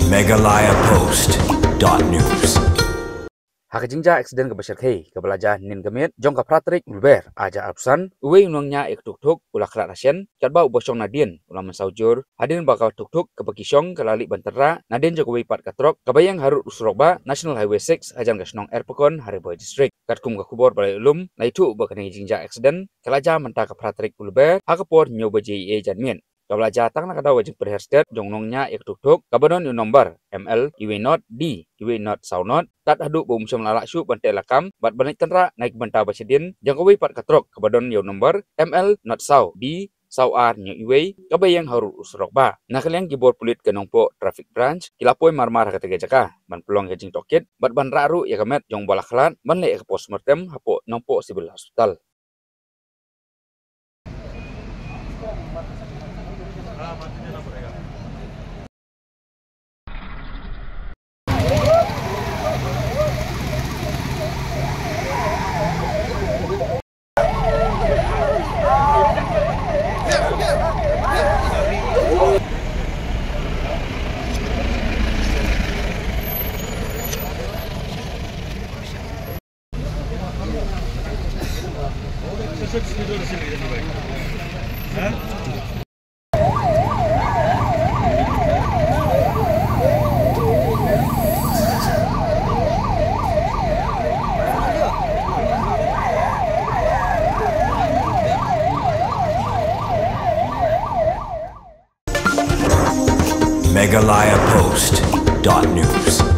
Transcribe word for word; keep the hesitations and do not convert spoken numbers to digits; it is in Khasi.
Meghalaya Post dot news. Ha ka jingjia accident kaba shyrkhei kaba la jia hynnin ka miet jong ka phra tarik Lber ar hajar arphew san, uwei u nongñiah ïa ka tuk tuk u la khlad ha shen, katba uba shong nadien u la mynsaw jur hadien ba ka tuk tuk kaba ki shong ka la leit ban tynrah nadien jong kawei pat ka trok kaba ïeng harud u surok bah National Highway six hajan ka shnong Erpakon ha Ri Bhoi District. Katkum ka khubor ba la ïoh lum, la ïathuh ba kane ka jingjia accident ka la jia mynta ka phra tarik Lber ha ka por hynñiew baje janmiet, kaba la jia tang na ka daw ka jingpyrher stet jong u nongñiah ïa ka tuk tuk kaba don ïa u nombar M L uwei not D uwei not saw not, tad haduh ba um shym la lah shuh ban teh lakam bad ban leit tynrah na ki bynta ba shadien jong kawei pat ka trok kaba don ïa u nombar M L not saw D saw ar hynñiew uwei kaba ïeng harud u surok bah. Na ka liang ki bor pulit ka Nongpoh Traffic Branch ki la poi marmar ha kata ka jaka ban pynlong ïa ka jingtohkit bad ban rah ruh ïa ka met jong uba la khlad ban leh ïa ka postmortem hapoh Nongpoh Civil Hospital. Meghalaya Post dot news.